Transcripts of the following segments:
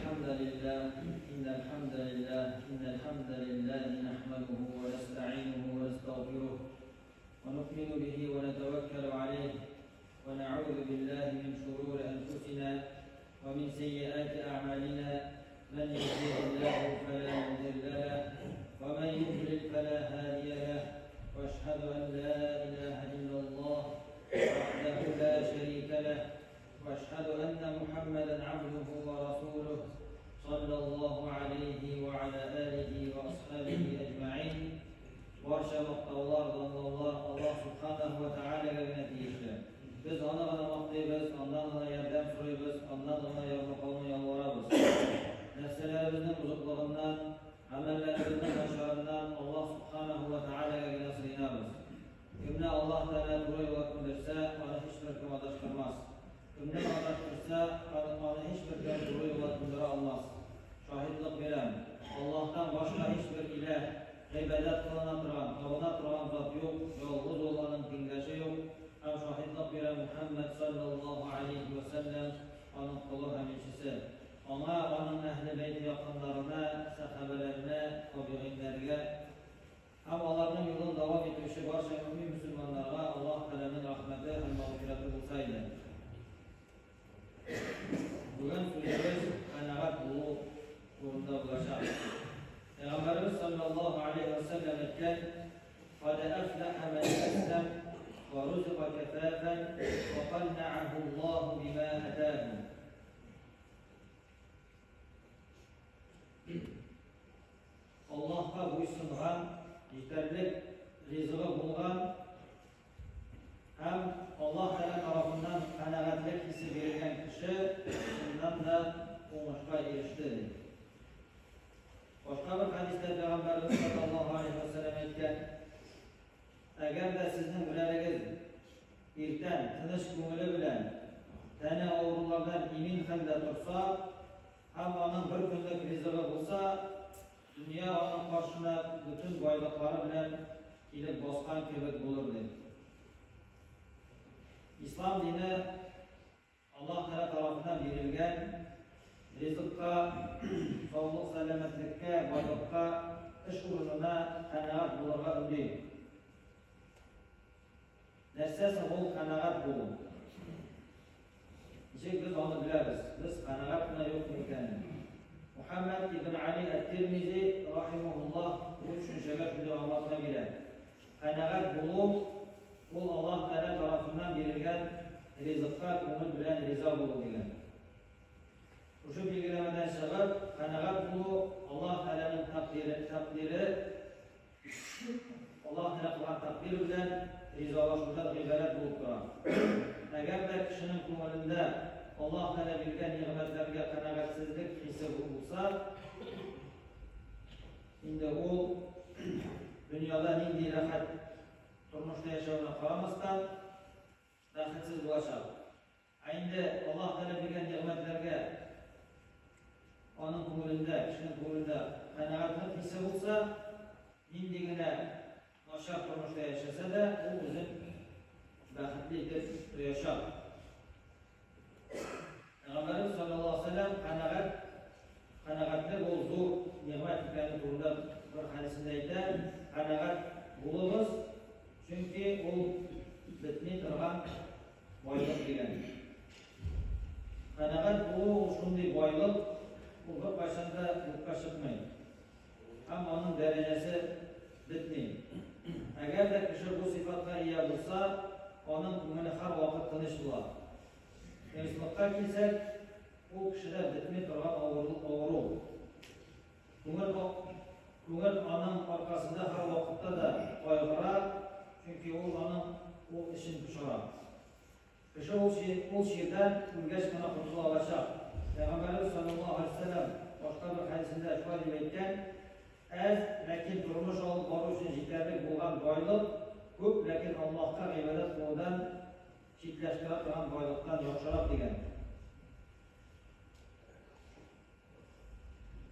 الحمد لله إن الحمد لله إن الحمد لله نحمده ونستعينه ونستغفره ونؤمن به ونتوكل عليه ونعوذ بالله من شرور أنفسنا ومن سيئات أعمالنا من يهده الله فلا مضل له ومن يضلل فلا هادي له وأشهد أن لا إله إلا الله وحده لا شريك له وأشهد أن محمدا عبده ورسوله صلى الله عليه وعلى آله وأصحابه أجمعين. Барча мактаулар, данлаулар Аллаһ Субханаһу ва Тәгаләгә генә тиешле. Без аны гына мактыйбыз, аннан гына ярдәм сорыйбыз, аннан гына ярлыкауны ялварабыз. Нәрсәләребезнең бозыклыгыннан, гамәлләребезнең начарыннан Аллаһ Субханаһу ва Тәгаләгә генә сыенабыз. Кемне Аллаһ Тәгалә туры юлга күндерсә, аны һичбер кем адаштырмас. Кемне адаштырса, аны һичбер кем туры юлга күндерә алмас. Шаһитлык бирәм. Аллаһтан башка һичбер иләһ, гыйбадәт кылына торган, табына торган зат юк, ялгыз ул, аның тиңдәше юк. Һәм шаһитлык бирәм Мухәммәд саллаллаһу алейһи вә сәлләм аның колы һәм илчесе. Аңа, аның әһле бәйте якыннарына, сәхабәләренә, табигыйннәргә һәм аларның юлын дәвам итүче барча мөэмин мөселманнарга Аллаһ Тәгаләнең рәхмәте һәм мәгъфирәте булса иде. Бүген сүзебез канәгать булу турында булачак. Пәйгамбәребез саллаллаһу алейһи ва сәлләм әйткән: "Кад әфләһә мән әсләм ва рузыка кафафан ва каннa'аһу Аллаһу бима атаһу". Аллаһка буйсынган, җитәрлек ризыгы булган һәм Аллаһ Тәгалә тарафыннан канәгатьлек хисе бирелгән кеше чыннан да уңышка иреште, ди. Башка бер хәдистә Пәйгамбәребез саллаллаһу алейһи ва сәлләм әйткән: Әгәр дә сезнең берәрегез иртән тыныч күңеле белән тәне авырулардан имин хәлдә торса һәм аның бер көнлек ризыгы булса, дөнья аның каршына бөтен байлыклары белән килеп баскан кебек булыр, ди. Ислам дине Аллаһ Тәгалә тарафыннан бирелгән ризыкка, саулык-сәламәтлеккә, байлыкка, эш урынына канәгать булырга өнди. Нәрсә соң ул канәгать булу? Ничек без аны беләбез? Без канәгатьме, юкмы икәнен? Мухаммад ибн Али әт-Тирмизи рахимаһуллаһ бу төшенчәгә шундый аңлатма бирә. Канәгать булу ул Аллаһ Тәгалә тарафыннан бирелгән ризыкка күңел белән риза булу дигән. Шушы билгеләмәдән чыгып, канәгать булу Аллаһ Тәгаләнең тәкъдире, тәкъдире Аллаһ Тәгалә кылган тәкъдир белән ризалашудан гыйбарәт булып тора. Әгәр дә кешенең күңелендә Аллаһ Тәгалә биргән нигъмәтләргә канәгатьсезлек хисе булса, инде ул дөньяда нинди рәхәт тормышта яшәвенә карамастан, бәхетсез булачак. Ә инде Аллаһ Тәгалә биргән нигъмәтләргә аның күңелендә, кешенең күңелендә канәгатьлек хисе булса, нинди генә начар тормышта яшәсә дә, ул үзен бәхетле итеп тоячак. Пәйгамбәребез саллаллаһу алейһи ва сәлләм канәгать, канәгатьлек ул зур нигъмәт икәне турында бер хәдисендә әйтә, канәгать булыгыз, чөнки ул бетми торган байлык дигән. Канәгать булу ул шундый байлык, ул беркайчан да юкка чыкмый. Һәм аның дәрәҗәсе бетми. Әгәр дә кеше бу сыйфатка ия булса, аның күңеле һәрвакыт тыныч була. Тынычлыкка килсәк, ул кешедә бетми торган авыру. Күңел, күңел аның аркасында һәрвакытта да кайгыра, чөнки ул аның ул эчен пошыра. Кеше ул, ул чирдән үлгәч кенә котыла алачак. Пәйгамбәребез саллаллаһу алейһи ва сәлләм башка бер хәдисендә шулай дип әйткән, Әз, ләкин тормыш алып бару өчен җитәрлек булган байлык, күп, ләкин Аллаһка гыйбадәт кылудан читләштерә торган байлыктан яхшырак дигән.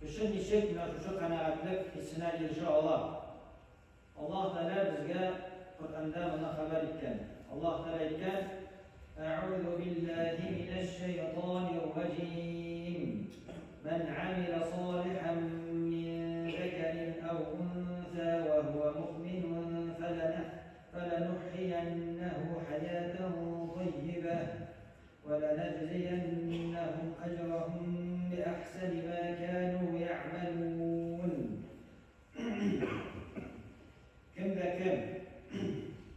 Кеше ничек менә шушы канәгатьлек хисенә ирешә ала? Аллаһ Тәгалә безгә Коръәндә моны хәбәр иткән. Аллаһ Тәгалә әйткән: Әгъузу биллаһи минәш шайтанир раҗим. من عمل صالحا من ذكر أو أنثى وهو مؤمن فلنحيينه حياة طيبة ولنجزينهم أجرهم بأحسن ما كانوا يعملون. Кем дә кем,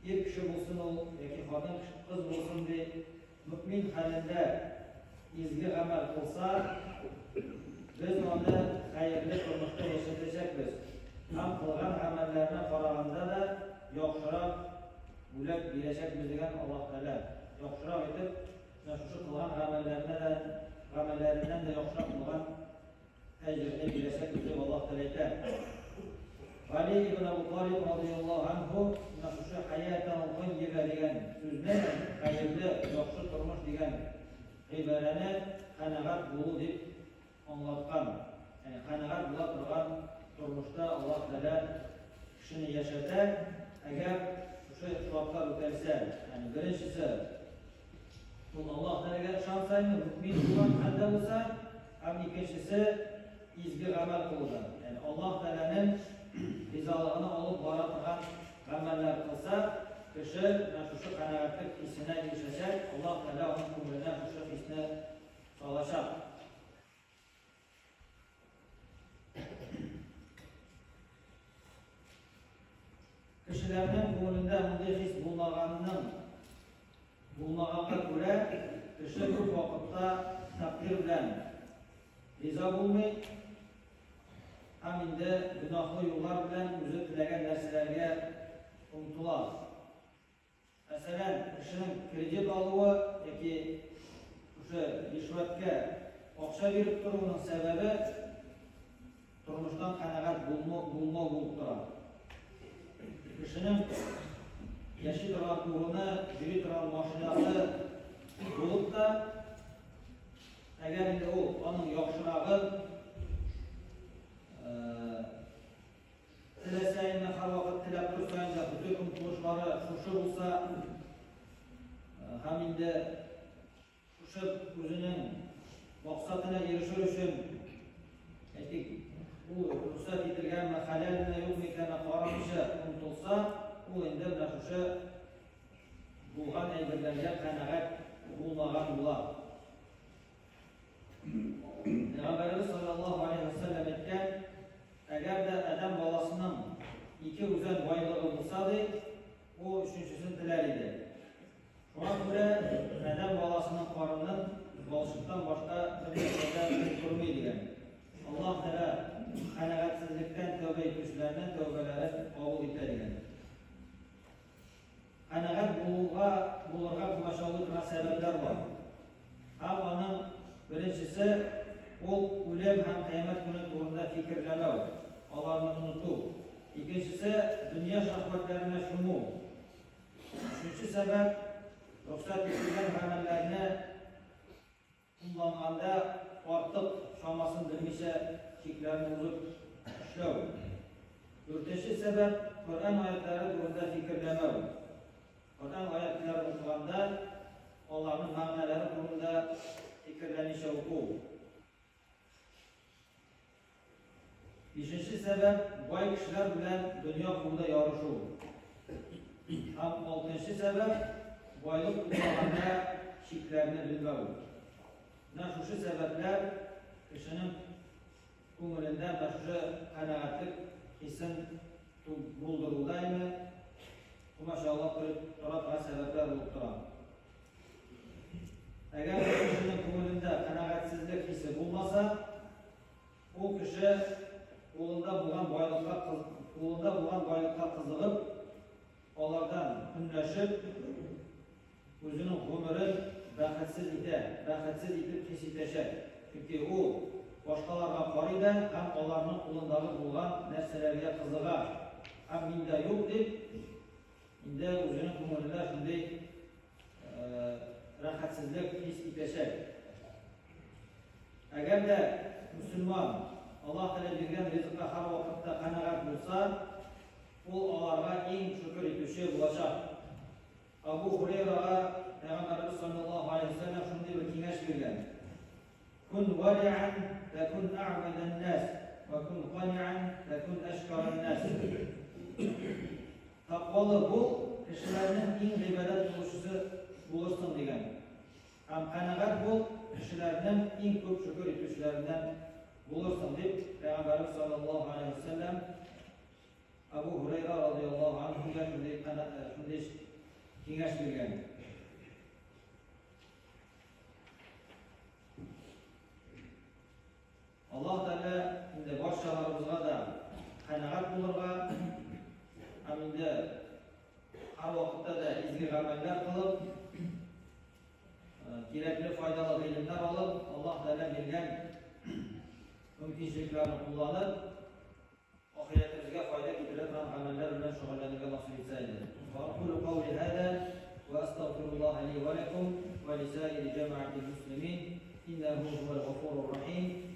ир кеше булсын ул яки хатын кыз булсын ди, мөэмин хәлендә изге гамәл кылса, без аны хәерле тормышта яшәтәчәкбез һәм кылган гамәлләренә караганда да яхшырак бүләк бирәчәкбез дигән Аллаһ Тәгалә. Яхшырак итеп, менә шушы кылган гамәлләренә дә гамәлләреннән дә яхшырак булган әҗерне бирәчәкбез дип Аллаһ Тәгалә әйтә. Гали ибн Абу Талиб радыяллаһу анһу менә шушы хәятан таййиба дигән сүзне, хәерле, яхшы тормыш дигән гыйбарәне канәгать булу дип аңлаткан. Ягъни канәгать була торган тормышта Аллаһ Тәгалә кешене яшәтә, әгәр шушы шартлар үтәлсә, ягъни беренчесе, ул Аллаһ Тәгаләгә ышанса инде, мөэмин булган хәлдә булса, һәм икенчесе, изге гамәл кылуда. Ягъни Аллаһ Тәгаләнең ризалыгына алып бара торган гамәлләр кылса, кеше менә шушы канәгатьлек хисенә ирешәчәк, Аллаһ Тәгалә аның күңеленә шушы хисне салачак. Кешеләрнең күңелендә мондый хис булмаганның булмаганга күрә, кеше күп вакытта тәкъдир белән риза булмый һәм инде гөнаһлы юллар белән үзе теләгән нәрсәләргә омтыла. Мәсәлән, кешенең кредит алуы яки шушы ришвәткә акча биреп торуының сәбәбе тормыштан канәгать булмау булып тора. Кешенең яши торган урыны, йөри торган машинасы булып та, әгәр инде ул аның яхшырагын Теләсә инде, һәрвакыт теләп торса инде, бөтен омтылышлары шушы булса һәм инде шушы үзенең максатына ирешер өчен, әйтик, ул рөхсәт ителгәнме, хәләлме, юкмы икәненә карамыйча омтылса, ул инде менә шушы булган әйберләргә канәгать булмаган була. Пәйгамбәребез саллаллаһу алейһи ва сәлләм әйткән, әгәр дә адәм баласының ике үзән байлыгы булса ди, ул өченчесен теләр иде. Шуңа күрә адәм баласының карынын балчыктан башка бер нәрсә дә тутырмый дигән. Аллаһ Тәгалә канәгатьсезлектән тәүбә итүчеләрнең тәүбәләрен кабул итә дигән. Канәгать булуга булырга комачаулый торган сәбәпләр бар. Һәм аның беренчесе, ул үлем һәм кыямәт көне турында фикерләмәү, аларны оныту. Икенчесе, дөнья шәһвәтләренә чуму. Өченче сәбәп, рөхсәт ителгән гамәлләрне Кулланганда артык чамасын белмичә чикләрне узып эшләү. Дүртенче сәбәп, Коръән аятлары турында фикерләмәү. Коръән аятларын укыганда аларның мәгънәләре турында фикерләмичә уку. Бишенче сәбәп, бай кешеләр белән дөнья кууда ярышу. Һәм алтынчы сәбәп, байлык туплаганда чикләрне белмәү. Менә шушы сәбәпләр кешенең күңелендә менә шушы канәгатьлек хисен булдыруда инде комачаулап тора торган сәбәпләр булып тора. Әгәр кешенең күңелендә канәгатьсезлек хисе булмаса, Ул кеше кулында булган байлыкка кулында булган байлыкка кызыгып, алардан көнләшеп, үзенең гомерен бәхетсез итә, бәхетсез итеп хис итәчәк. Чөнки ул башкаларга карый да һәм аларның кулындагы булган нәрсәләргә кызыга. Һәм миндә юк дип, инде үзенең күңелендә шундый рәхәтсезлек хис итәчәк. Әгәр дә мөселман Аллаһ Тәгалә биргән ризыкка һәрвакытта канәгать булса, ул аларга иң шөкер итүче булачак. Абу Хурейрага Пәйгамбәребез саллаллаһу алейһи ва сәлләм шундый бер киңәш биргән. Кун вари'ан такун a'бадан нас, ва кун кани'ан такун әшкаран нас. Тәкъвалы бул, кешеләрнең иң гыйбадәт кылучысы булырсың дигән. Һәм канәгать бул, кешеләрнең иң күп шөкер итүчеләреннән булырсың дип, Пәйгамбәребез саллаллаһу алейһи ва сәлләм Абу Һурайра радияллаһу анһуга шундый киңәш биргән. Аллаһ Тәгалә инде барчаларыбызга да канәгать булырга һәм инде һәрвакытта да изге гамәлләр кылып, кирәкле файдалы гыйлемнәр алып, Аллаһ Тәгалә биргән мөмкинчелекләрне кулланып, ахирәтебезгә файда китерә торган гамәлләр белән шөгыльләнергә насыйп итсә иде. Ва акулу каули һаза ва астагфируллаһа ли ва лакум ва лисаири җәмәгатил муслимин иннәһу һувал гафурур рахим.